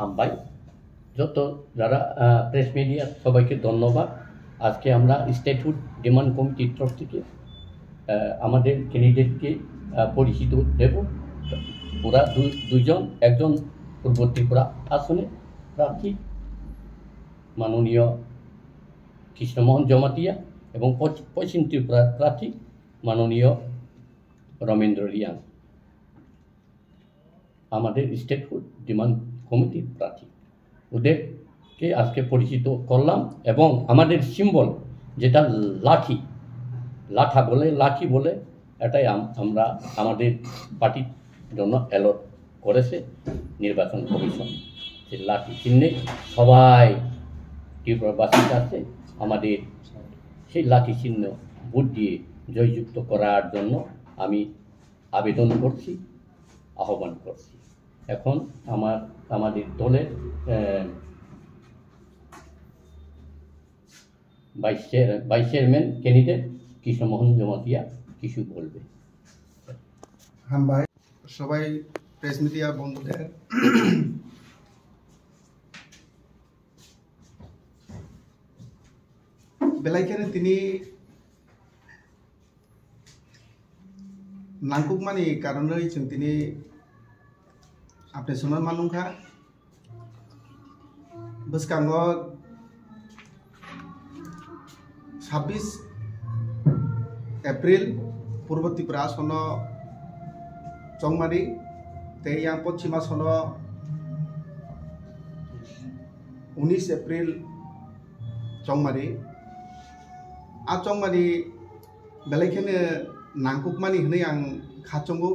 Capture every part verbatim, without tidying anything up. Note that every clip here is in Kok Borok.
হামবাই। যত যারা, আহ, প্রেস মিডিয়া, সবাইকে ধন্যবাদ। আজকে আমরা স্টেটহুড ডিমান্ড কমিটির তরফ থেকে, আহ, আমাদের ক্যান্ডিডেটকে, আহ, পরিচিত দেব। ওরা দুই, দুইজন, একজন পূর্ব ত্রিপুরা আসনে প্রার্থী মাননীয় কৃষ্ণমোহন জমাতিয়া এবং পশ্চ-, পশ্চিম ত্রিপুরা প্রার্থী মাননীয় রমেন্দ্র রিয়াং। আমাদের স্টেটহুড ডিমান্ড কমিটির প্রার্থী, ওদেরকে আজকে পরিচিত করলাম এবং আমাদের সিম্বল যেটা লাঠি, লাঠা বলে, লাঠি বলে, এটাই আম-, আমরা আমাদের পার্টির জন্য অ্যালট করেছে নির্বাচন কমিশন। যে লাঠি চিহ্নে সবাই ত্রিপুরাবাসীর কাছে আমাদের সেই লাঠি চিহ্ন ভোট দিয়ে জয়যুক্ত করার জন্য আমি আবেদন করছি, আহ্বান করছি। এখন আমার, আমাদের দলের, আহ, vice chair-, vice chairman candidate Krishnamohan Jamatia কিছু বলবে। হামবাই সবাই প্রেস মিডিয়া বন্ধুদের। Belai kheno tini nangkukmani karonwi chwng tini apre swnam manungkha. Bwskango sabbish April Purbo Tripura sono chongmani tei yang Pochima sono unis April chongmani. A chongmani belai kheno nangkukmani hwnwi ang kha chongo.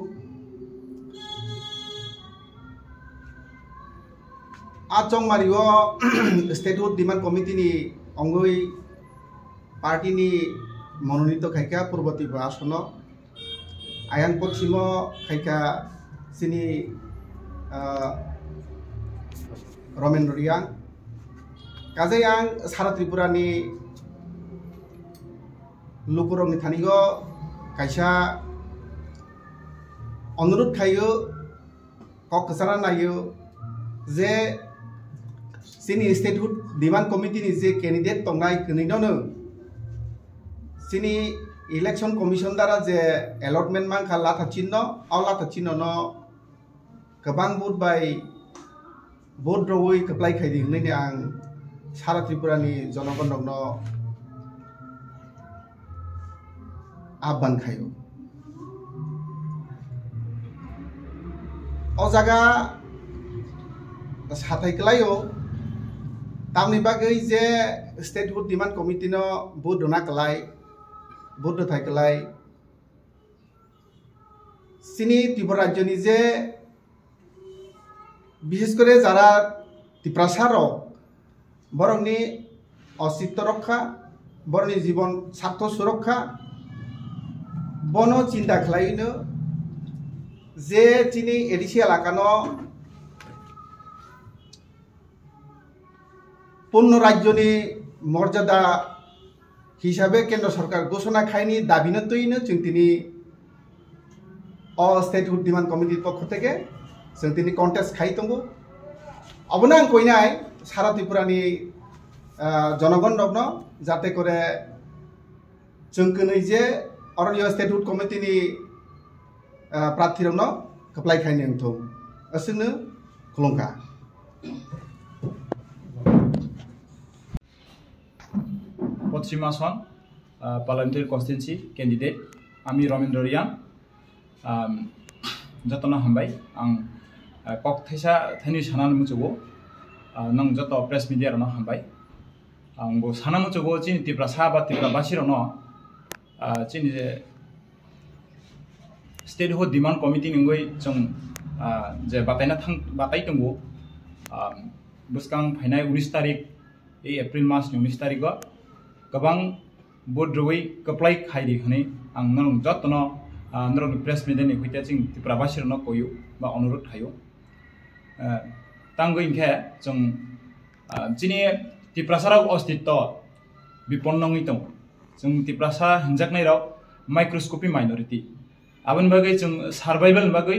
A chongmani o Statehood Demand Committee ni ongwi party ni mononito khaikha Purbo Tripura asono. Ayang pochimo khaikha chini, ah, Romendro Riang. Kajai ang Sara Tripura ni lukurokni thani o kaisa onurut khaio, kok kwchana naio je chini Statehood Demand Committee ni je candidate tongnai kwnwi nono chini Election Commission dara je allotment mankha latha chinno, o latha chinno no kwbang vote bai vote rwui kwplai khaidi hwnwi ang Sara Tripura ni jonogon rokno ahban khaio. O jaga sathai kwlaio, tamni bagwi je Statehood Demand Committee no vote rwna kwlai, vote rwthai kwlai. Chini Tripura rajyoni je, bishes kore jara Tiprasa rok, borokni ostitto rokha, borokni jibon sartho surokha, bono chinta khlaino je chini A D C elakano purno rajyoni morjada hisabe Kendra Sorkar ghosona khaini dabino twino chwng tini o Statehood Demand Committee pokho theke chwng tini contest khai tongo. Obono ang koinai Sara Tripura ni, ah, jonogon rokno, jate kore chwng kwnwi je oro ni Statehood Committee ni, ah, prarthi rokno kwplai khaini wngthung. Aswkno khulumkha. Pochima Son, ah, Parliamentary Constituency candidate, ami Romendro Riang. Um, jotono hambai, ang, ah, kok thaisa thaini sana muchugo, ah, nang joto press media rokno hambai. Ang bo sana muchugo chini Tiprasa ba Tripura basi rokno, ah, chini je Statehood Demand Committee ni wngwi chwng, ah, je bataina thang, batai tongo, ah, bwskang phainai unis tarik, ei April mas ni unis tarik o kwbang vote rwui kwplai khaidi hwnwi ang norok jotono, ah, norokni press media ni huite chwng Tripura basi rokno koyo ba onurut khaio. Ah, tangwi hinkhe chwng, ah, chini Tiprasa rok ostitto biponno wngwi tongo. Chwng Tiprasa hinjaknai rok microscopic minority. Aboni bagwi chwng survival ni bagwi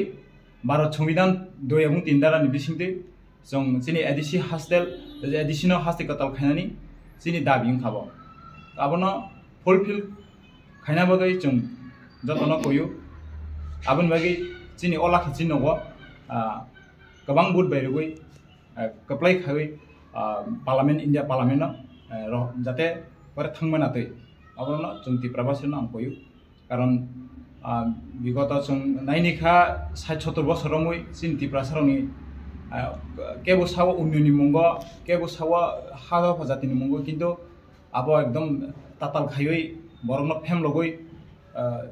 Bharat Songbidan dui ebong tin dara ni bisingtwi Chwng chini A D C hostel, A D C no haste kwtal khainani chini dabi wngkha bo. Abono fulfill khaina bagwi chwng jotono kuyu. Aboni bagwi chini o lakhi chini nogo, ah, kwbang vote bai rwgwi, ah, kwplai khaiwi, ah, Parliament, India Parliament no, ah, ro-, jate pore thangmana twi. Abono chwng Tiprabasino ang kuyu. Karon, ah, bigoto chwng naini kha sait sottor bosor romwi chini Tiprasarokni, ah, kebo sao unniyonni mungo, kebo sao ha dopha jatini mungo, kintu abo ekdom tatal khaiwi borokno phemlogwi, ah,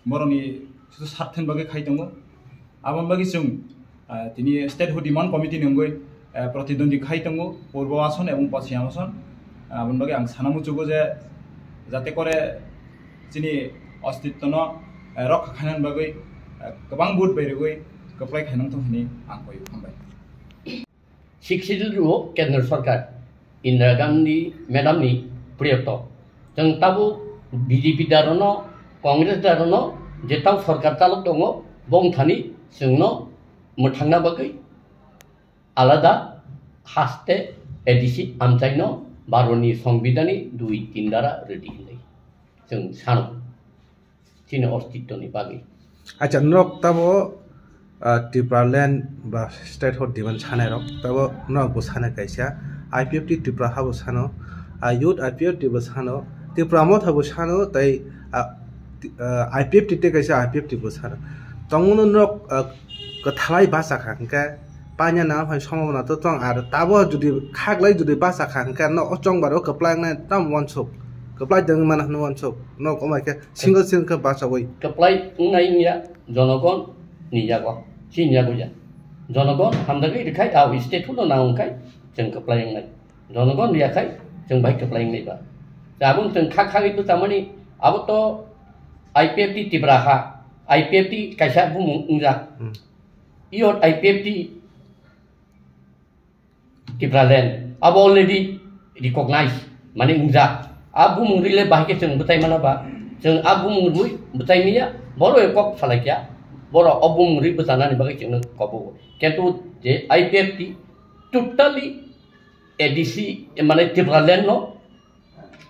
borokni sudu sarthani bagwi khai tongo. Aboni bagwi chwng, ah, tini Statehood Demand Committee ni wngwi, ah, protidwandi khai tongo, Purbo Ason ebong Poschim Ason. Aboni bagwi ang sana muchugo je jate kore chini ostitwno, ah, rokha khainani bagwi, ah, kwbang vote bai rwgwi kwplai khainang thung hwnwi ang koi hambai. Sixth Schedule rwo Kendra Sarkar, Indira Gandhi madam ni priyoto. Chwng tabuk B J P darono, Congress darono, je tau sarkar chalok tongo, bongthani chwngno mwthangna bagwi alada haste A D C amchaino Bharoni Songbidanni dui tin dara rwdi hinwi chwng sano. Chini ostitwni bagwi. Acha, norok tabo, ah, Tipraland ba statehood demand sanai rok, tabo norok bo sana kaisa, I P F T Tripura ha bo sano, ah, youth I P F T bo sano, Tipra Motha bo sano, tei, ah, ti-, ah, I P F T tei kaisa I P F T bo sano. Tongmano norok, ah, kwthalai bachakha hwnkhe, paina nang phai sombhabona to tong, ar tabo jodi khaklai jodi bachakha hwnkhe, no o chongbaro kwplai wngnai tam wansuk, kwplai dengwi mana hwnwi wansuk, norok omo hai khe Single single khe bachawi. Kwplai wngnai wngya, jonogon ni yago, chini yago ya. Jonogon hamjagwi rwkhai, ah, state no nang wngkhai, chwng kwplai wngnai. Jonogon riyakhai, chwng bai kwplai wngnai ba. Tabuk chwng kha khagwi bwchamani, abo to I P F T Tipra ha, I P F T kaisa bumung wngjak. Hmm. Iyot I P F T Tipraland abo already recognize, mane wngjak. A bumung rwi le bahai khe chwng bwchai mana ba? Chwng a bumung rwi bwchai manya, boro kok salai kya, boro o bumung rwi bwchanani bagwi chwngno kobo. Kintu je I P F T totally A D C, mane Tipraland no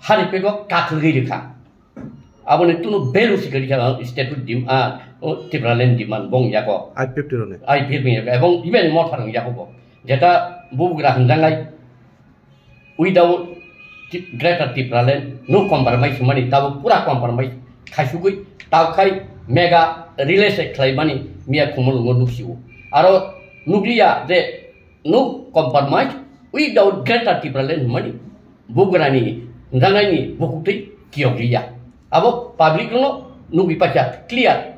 hari pego kathwrwi rwkha. Aboni tunu value sikali kha state dim-, ah, o Tipraland demand bong yago. I P F T roni. I P F T ni yago. Ebong even Motha rong yago bo. Jeta bugra hwnjangai without Ti-, Greater Tipraland no compromise mani tabo pura compromise khaisugwi tawkhai mega release khlaimani miya khumulungo nuksio. Aro nukliya je no compromise without Greater Tipraland mani bugrani hwnjangaini bukuktwi kiyokliya. Abo public no nugwi paikha clear.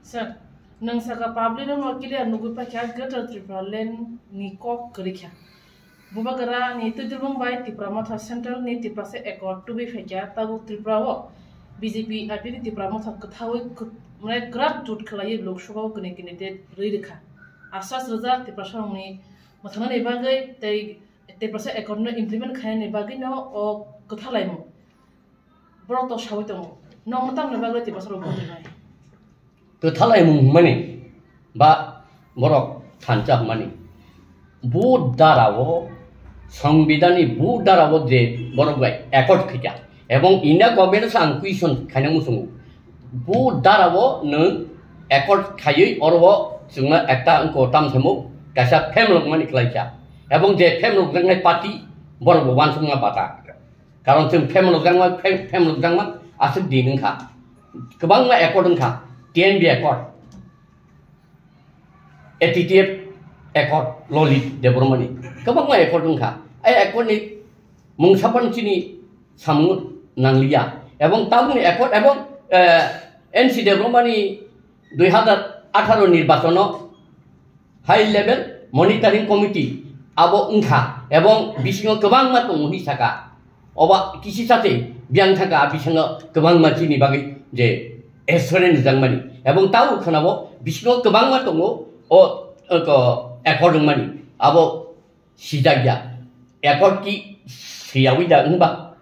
Sir, nwng saka public no clear nugwi paikha Greater Tipraland ni kok kwrwi kha. Bubagra ni twidulung bai Tipra Motha Central ni Tiprasa Accord tubui phaikha, tabuk Tripura o B J P I P T Tipra Motha kwthaui kw-, mane kwrak jut khlaiwi Lok Sabha o kwnwi kwnwi de rwi rwkha. Asas rwjak Tiprasa rokni mwthangnani bagwi tei Tiprasa Accord no implement khainani bagwi no o kwthalaimung. Borok to sawi tongo. Nokno tamni bagwi Tiprasa rok bondinai. Kwthalaimung hwnmani ba borok thansa hwnmani. Bu dara o, Songbidanni bu dara o je borok bai accord khaikha. Ebong India government sa ang question khaina muchungo. Bu dara o nwng accord khaiwi oro o chwngno ekta wngkho tamsamo kaisa family rok mani khlaikha. Ebong je family rok jaknai party borok bo uansukma bata. Karon chwng family rok jakma, fam-, family rok jakma aswk din wngkha. Kwbangma accord wngkha, T N B accord, A T T F accord, Lalit Debbarmani. Kwbangma accord wngkha. Ai accord ni mungsa phano chini samung nangliya. Ebong tabukni accord ebong, eh, N C Debbarmani dui hazar atharo nirbachono high level monitoring committee abo wngkha ebong bisingo kwbangma tongo hinwi saka. Oba kisi sate biyang thangkha, a bisingo kwbangma chini bagwi je assurance rijak mani. Ebong tabo khwnabo bisingo kwbangma tongo o, o ko accord wngmani. Abo sijak ya. Accord ki siyawi da wngba?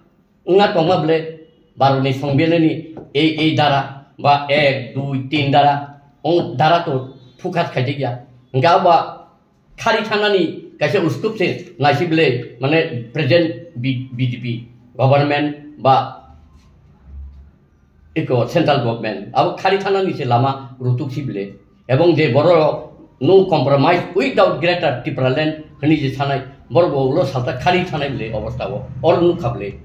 Wngna tongma bwle Bharotni Songbidanni ei, ei dara ba ek, dui, tin dara, o dara to focus khaijak ya. Hingke abo khari thanani kaisa uskup se naisi bele, mane present B-, B J P government ba eko central government abo khari thanani se lama rutuk si bele. Ebong je borok no compromise without Greater Tipraland hwnwi je sanai, borok bo ulo salta khari thanai bele obostha o, oro nukha bele.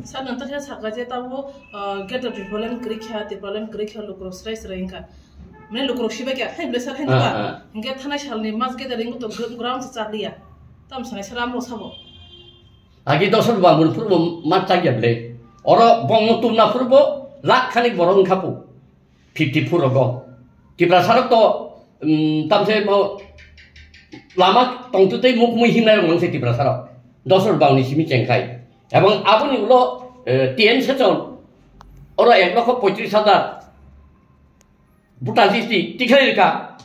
Sir, nang ta khe sakha je tabo, ah, Greater Tipraland kwrwi kha, Tipraland kwrwi kha, lukurok srai srai wngkha. Mane lukurok sibai kha, hai bele sir, hai nukha. Ah, ah. Hingke thanai salni mass gathering to gr-, ground se charliya. Tam sanai sir, amro sabo. Agi dosor bamul phuru bo ma chakya bele. Oro bongno tumna phuru bo lakh khani borok wngkha pu. Fifty four rogo. Tiprasa rok to, um, tamse mo lama tongtwtwi mukmui himnai rok nangse Tiprasa rok. Dosor bangni simi chengkhai. Ebong aboni ulo, eh, T N Sejong. Oro ek lokho poitris hajar. Bhutan sisti tikhlai rikha.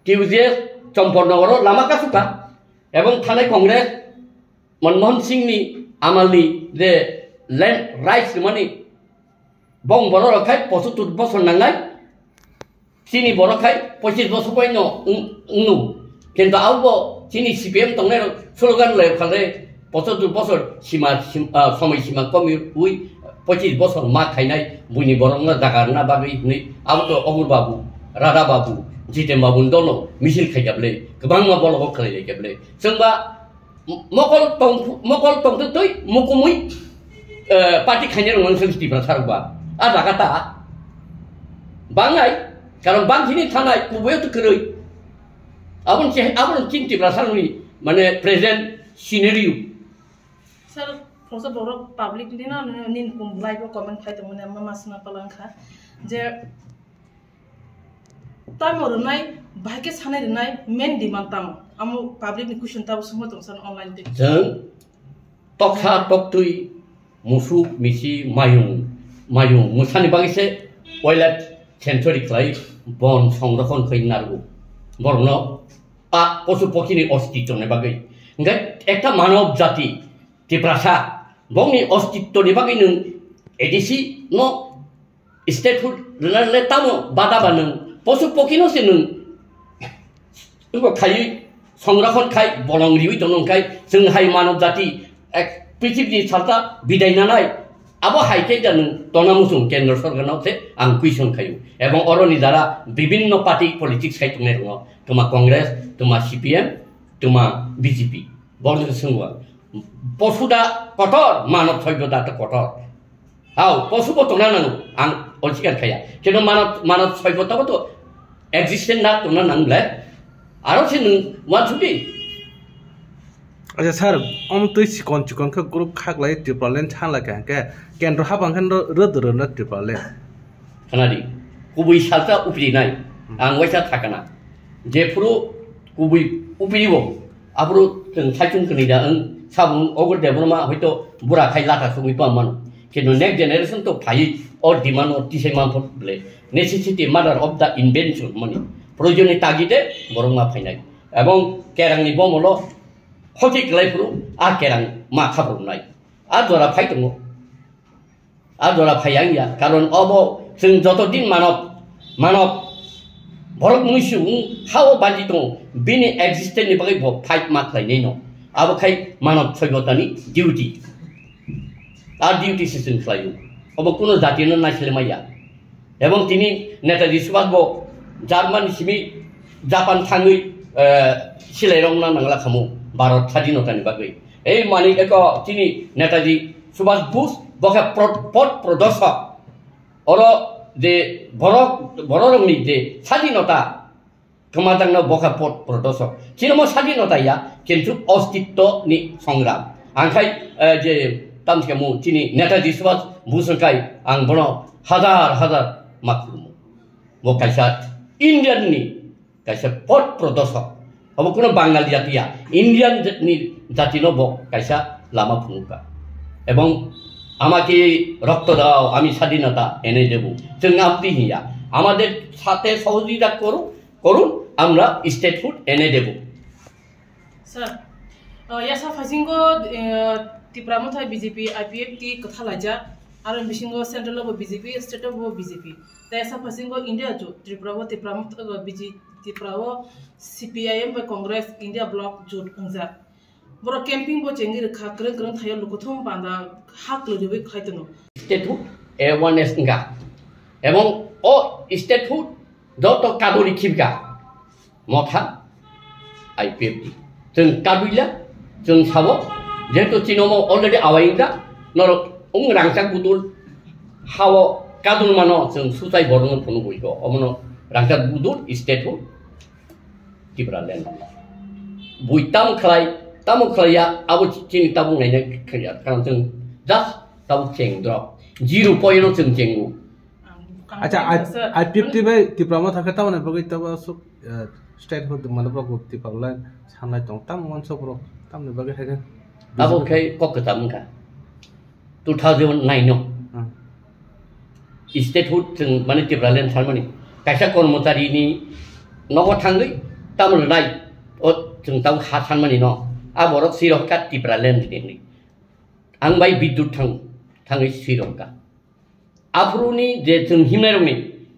T U J S Chompornogoro lama kasukha. Ebong thanai Congress Manmohan Singh ni amal ni je land rights mani bong borok rok khai pochottor bosor nangnai. Chini borok khai pochis bosor bai no wng-, wngno. Kintu abo chini C P M tongnai rok slogan lai khale pochottor bosor sima sim-, ah, somoi sima komi ui pochis bosor ma khainai buini borok no jaga rwna bagwi hinwi abo to Ogur Babu, Radha Babu, Jiten Babu ni dolo misil khaijak le kwbangma bolok khalai lai khe bele. Chwngba Mokol tong, mokol tong twi twi mukumui, eh, party khainai rok nang sel Tiprasa rok ba. A jaga ta bangnai, karon bang sini thanai kubuyo to kwrwi. Abon che, abon chin Tiprasa rokni, mane present scenario. Sir, khoroksa borok public ni no, no, nin kum live o comment khai tongmani, ama masna palangkha je Tamo rwnai, bahai khe sanai rwnai, main demand tamo? Amo public ni question tabo swngwi tong san online twi. Chwng toksa toktwi musuk misi mayung, mayung mwsani bagwi se wildlife sanctuary khlai bon songrokhon khlai narwgo. Borokno a posu pokhini ostitwni bagwi. Hingkhe ekta manob jati Tiprasa bongni ostitwni bagwi nwng A D C no statehood rwna le tamo bada ba nwng posu pokino se nwng wngkha khaiwi songrokhon khai bolong riwi tono wngkhai chwng hai manob jati ek prithibi salta bidai nanai abo hai khe da nwng tona muchung kendro sorkar no se ang question khaio ebong oro ni jara bibinno party politics khai tongnai rwngo twma Congress twma C P M twma B J P borok no se swngwa posu da kotor manob soibyo da to kotor. Hao, posu bo tongna nango, ang olchikar khaya. Keno mano, mano soibota bo to existence na tongna nang ble. Aro se nwng wansukdi. Acha sir, om twi chikon chikon khe group khaklai Tipraland thanglai kha hwnkhe kendro habang khe rwd rwna Tipraland. Khanadi, kubui salsa upri nai, ang waisa thakana. Jephuru kubui upri bo, aphuru chwng saichung kwnwi da ang sabung Ogur Debbarma hoito bura khai lata sugui pa mano. Kintu next generation to phai o demand o tisai man phot ble. Necessity mother of the invention mani. Proyojoni tagide borok ma phainai. Ebong kerangni bomolo khoti klai phuru a kerang ma khabrumnai. A jora phai tongo. A jora phai ang ya. Karon obo chwng joto din manob, manob borok mui sung hao banji tongo. Bini existence ni bagwi bo fight ma khlai nai no. Abo khai manob soibotani duty. A duty se chwng khlaio. Obo kuno jati no naisle maya. Ebong tini Netaji Subhash bo German simi Japan thangwi, eh, silai rok na nangla khamu Bharat sadinota ni bagwi. Ei mani eko tini Netaji Subhash Bose bo khe pro-, pot prodosok. Oro je borok, borok rokni je sadinota Kwmajangno bokha pot prodosok. Chini mo sadinota ya, kintu ostitto ni songram. Angkhai, eh, je tamsike mu chini Netaji Subhash Bose kai ang bono hazar hazar makhlumo. Bo kaisa Indian ni kaisa pot prodosok. Abo kuno Bangali jati ya, Indian ni jati no bo kaisa lama phunukha. Ebong amaki rokto dao, ami sadinota ene debu. Chwng amtwi hiya. Amader sathe sohojogita koru, করুন, আমরা state food এনে দেব। Sir, uh, yasa phaisingo, uh, Tipra Motha B J P I P F T kwthalaijak, Aro bisingo central o bo B J P, state o bo B J P. Tei sa phasingo India jut, Tripura o Tipra Motha, B J P, Tripura o C P I M bai Congress India bloc jut wngjak. Borok camping bo chengwi rwkha, kwrwng kwrwng thaio lukuthum panda ha kwlwi rwui khai tono. Statehood awareness wngkha. Ebong o statehood joto kadori khibka. Motha, I P F T. Chwng kaduila, chwng sabo, jehetu chini omo already awai wngkha, norok wng rangchak budul, hao kadulmano chwng suchai borokno phunugwi kho. Omono rangchak budul statehood Tipraland. Bui tamo khlai, tamo khlaiya, abo chini tabuk naina khlaiya. Karon chwng just tabuk cheng drop. Zero point o chwng chengo. Acha, I P F T bai Tipra Motha khe tamoni bagwi tabo aswk, eh, statehood mane bagwi Tipraland sanlai tong. Tamo uansuk borok tamoni bagwi hai khe. Abo khe kok kwcham wngkha. Two thousand nine no. Hmm. Statehood chwng mane Tipraland sanmani. Kaisa kormocharini nogo thangwi tamo rwnai o chwng tamo ha sanmani no. A borok sirok kha Tipraland hinwi. Ang bai Bidyut thang, thangwi sirok kha. Aphuruni je chwng himnairokni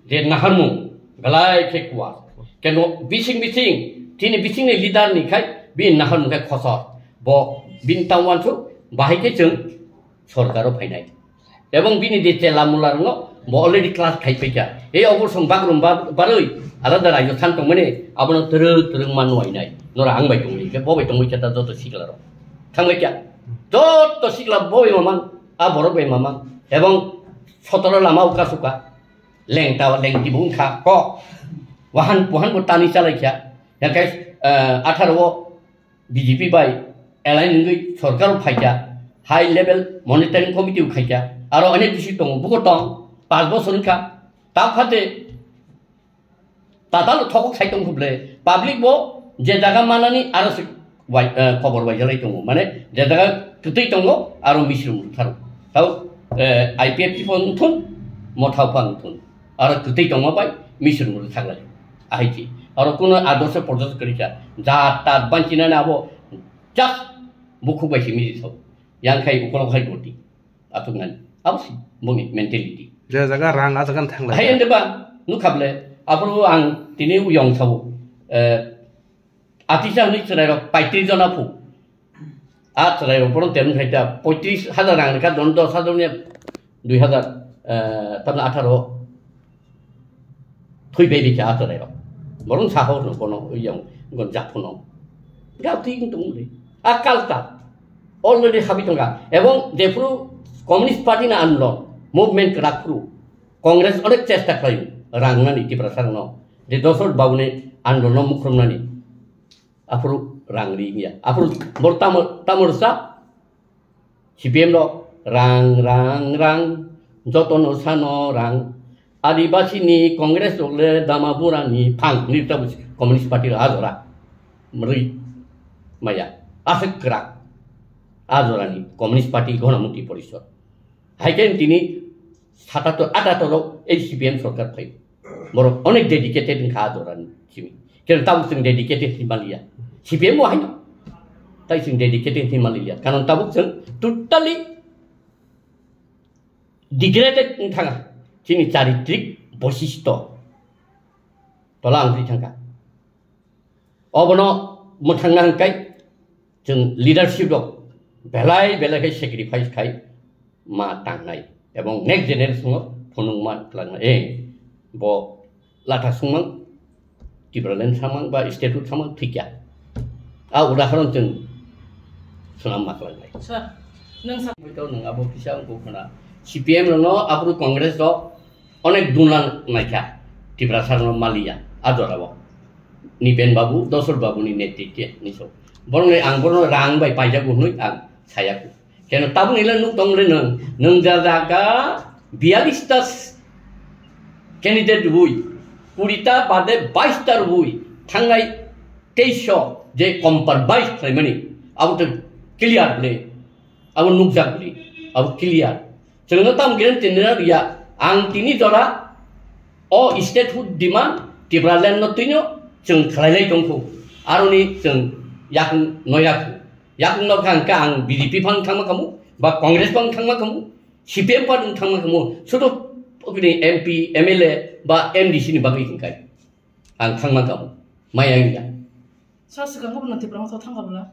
je naharmung belai khe kuar. Keno bising bising, chini bisingni leader ni khai bini naharmung khai khosor. Bo bini tamo uansuk bahai khe chwng sorkaro phainai. Ebong bini je chela mula rokno bo already class khai paikha. Ei obor song bagrum ba-, baroi alada raijyo than tongmani abono twrwk twrwk ma nuainai. Nora ang bai tongli khe bo bai tongwi khe ta joto sikla rok. Thangbai kya? Joto sikla bo bai mamang. A borok bai mamang. Ebong sotoro lama uka suka. Lengta lengti bo wngkha kok. Wahan puhan bo tani chalai kha. Yang kai, eh, atharo o B J P bai align wngwi sorkar o phaikha. High level monitoring committee o khaikha. Aro onek bisi tongo. Buko tong. Pas bosor wngkha. Ta phate Tatalo thokok sai tong khuble, public bo je jaga manani aro se wai, eh, khobor waijalai tongo. Mane je jaga kwtwi tongo aro misir muru tharo. Tao, eh, I P F T pho wngthun, Motha pho wngthun. Aro kwtwi tongma bai misir muru thaklai. Ahai chi. Aro kuno adorso porjoto kwrwi kha. Jat tat banchinani abo just bukhuk bai simi di thok. Yang khai ukolok hai goti. Atuknani. Abo si bongni mentality. Je jaga rang a jaga thang lai. Hai ende ba, nukha ble, aphuru ang tini uyong sao, eh, atisa hwnwi chwrairok paitris jona phu. A chwrairok bono terung khaita poitris hajar rang rikha, don dos hajar ni dui hajar, eh, tamna atharo. Thwi bai rikha a chwrairok. Borong saho no bono yang gon japhuno. Ga twi tong ri. A kalta. Already habi tonga. Ebong jephuru Communist Party na andolon movement kwrak phuru Congress onek chesta khlaio rang nani Tiprasa no. Je Dosrot Babu ni andolon no mukhrum nani. Aphuru rang ri ya. Aphuru bor tamor, tamor sa C P M rok rang, rang, rang, jotono sano rang. Adibasi ni Congress rok le dama bura ni phang ni ta Communist Party rok ajora. Mrwi maya. Aswk kwrak. Ajora ni Communist Party Ganamuti Porishod. Hai khe tini satator, atator rok ei C P M sorkar phai. Borok onek dedicated wngkha a jorani simi. Khe tabuk chwng dedicated hinmaliya. C P M bo haino. Tai chwng dedicated hinmaliya. Karon tabuk chwng totally degraded wngthanga. Chini charitrik boshisto. Tola wngwi thangkha. Obono mwthangna hwnkhe chwng leadership rok belai belai khe sacrifice khai ma tangnai ebong next generation o phunukma twlangnai. Eh, bo latha sungmang, Tipraland samang ba statehood samang thikya. A udahoron chwng swnam ma twlangnai. Sir, nwng sa- Buito nwng abo kisa wngkha khuna. C P M rokno aphuru Congress rok onek dunla naikha, Tiprasa rokno maliya a jorao. Nipen Babu, Dosrot Babu ni netritwe ni so. Borokni ang borokno rang bai paijago hwnwi ang sayaku. Keno tabukni le nuk tong le nwng, nwng ja jaga biyalish ta candidate rwui, kuri ta bade baish ta rwui, thangnai teis o je compromise khlaimani, abo to clear le, abo nukjak le, abo clear. Chwngno tamo guarantee rwna rwya, ang tini jora o statehood demand Tipraland no twino chwng khlailai tongkhu, aroni chwng yakung noyakhu. Yakung no kha hwnkhe ang B J P phang thangma khamu, ba Congress phang thangma khamu, C P M party no thangma kamo, soto bini M P, M L A ba M D C ni bagwi hingkai. Ang thangma kamo. Maya wngya. Sa swkang bono Tipra Motha thangka bwla?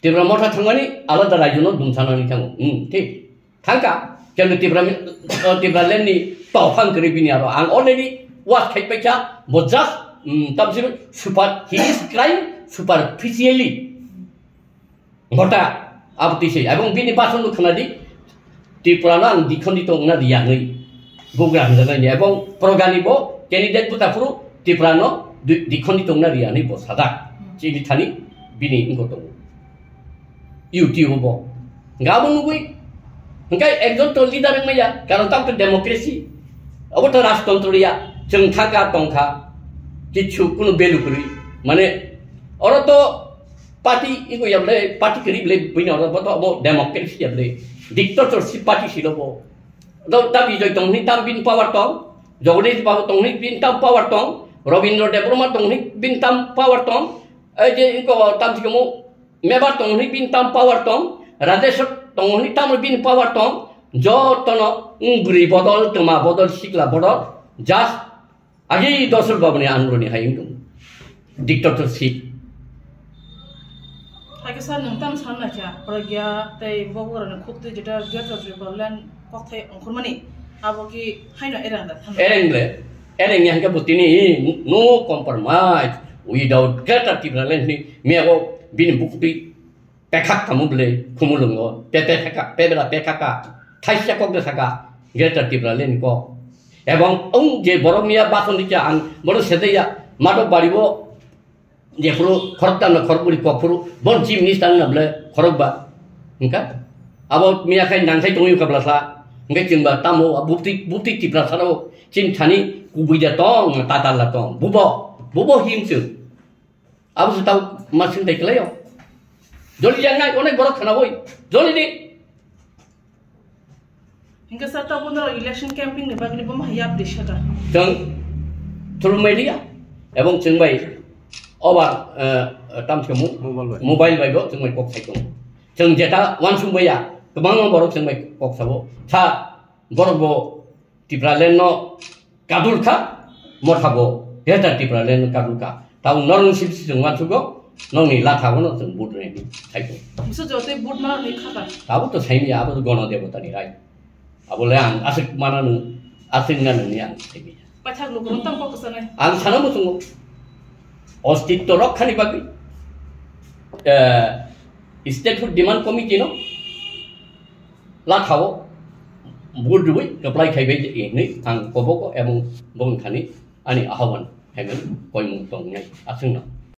Tipra Motha thangmani alada rajyo no dumsanani thango. Hmm, thik. Thangka. Kintu Tipra mi-, o, Tipraland ni tophang kwrwi bini aro. Ang already was khai paikha, bo just, hmm, tamsir super, he is crying superficially. Motha, abo twi se. Ebong bini bason no khwnadi, Tripura no ang dikhon di tongna riya hwnwi bugra hwnjaknai ni. Ebong Progani bo candidate bwtaphuru Tripura no di-, dikhon di tongna riya hwnwi bo sajak. Chini thani bini wngkho tongo. YouTube bo. Hwnkhe abo nugwi, hwnkhe ekjon to leader wngmaya, karon tamo to democracy. Abo to rajtontro ya, chwng thangka tongkha, kichu kunu value kwrwi. Mane, oro to party, iko ya bole, party kwrwi bole, buino oro bo to abo democracy ya bole. Dictatorship party silo bo. Do ta Bijoy tong hwnwi tam bini power tong, Jagadish Babu tong hwnwi bini tam power tong, Rabindra Debbarma tong hwnwi bini tam power tong, ei je iko tam sikamo Mebar tong hwnwi bini tam power tong, Radheshwar tong hwnwi tam bini power tong, jotono wng bwrwi bodol, twma bodol, sikla bodol, just agi Dosrul Babuni androni hai wng tong. Dictatorship. Hai khe sir, nwng tamo san naikha, Pragya tei Boborani khuk twi jeta Greater Tipraland kokthai ongkhormani, abo ki haino erang da thanai? Ereng le, ereng ya hwnkhe bo tini no compromise without Greater Tipraland ni mego bini buktwi pekhak tamo bwle khumulwngo, pe-, pe-, pekhaka, pebela pekhaka, thaisa kok de saka, Greater Tipraland ni kok. Ebong wng je borok miya bason dikya ang bono sedaya, matok bari bo jephuru khoroktam na khorokbri kokphuru bon chief minister wngna bwle khorokba. Hwnkha? Abo miya khai nangkhai tongwi kabla sa. Hwnkhe chwngba tamo bupti, bupti Tiprasa rok chini thani kubui da tong, tatal da tong. Bubo, bubo him chwng. Abo se tau masing dai kelayo. Joli yang nai onek borok khana boi. Joli di. Hingke sa ta bono election campaign ni bagwi bo ma yap de shata. Chwng through media ebong chwng bai obar, eh, tam se mu-, Mobile bai. Mobile bai bo chwng bai kok sai tongo. Chwng jeta wansung bai ya, kwbangma borok chwng bai kok sabo. Sa borok bo Tipraland no kadul kha, Motha bo Greater Tipraland no kadul kha. Tabo norok sibisi chwng wansukgo, nokni latha bono chwng vote rwnaini sai tongo. Misa jotoi vote ma rwni kha ka? Tabo to saimya, abo to Gono Debota ni right. Abo le ang aswk mana nung, aswk wngna nungni ang saimya. Paithak lukurok tamo kok kwchanai? Ang sana muchungo. Ostitto rokkhani bagwi, eh, Statehood Demand Committee no lathao vote rwui reply khaibai hinwi ang kobogo ebong bongni thani ani ahoban haiman koimung tongnai aswkno.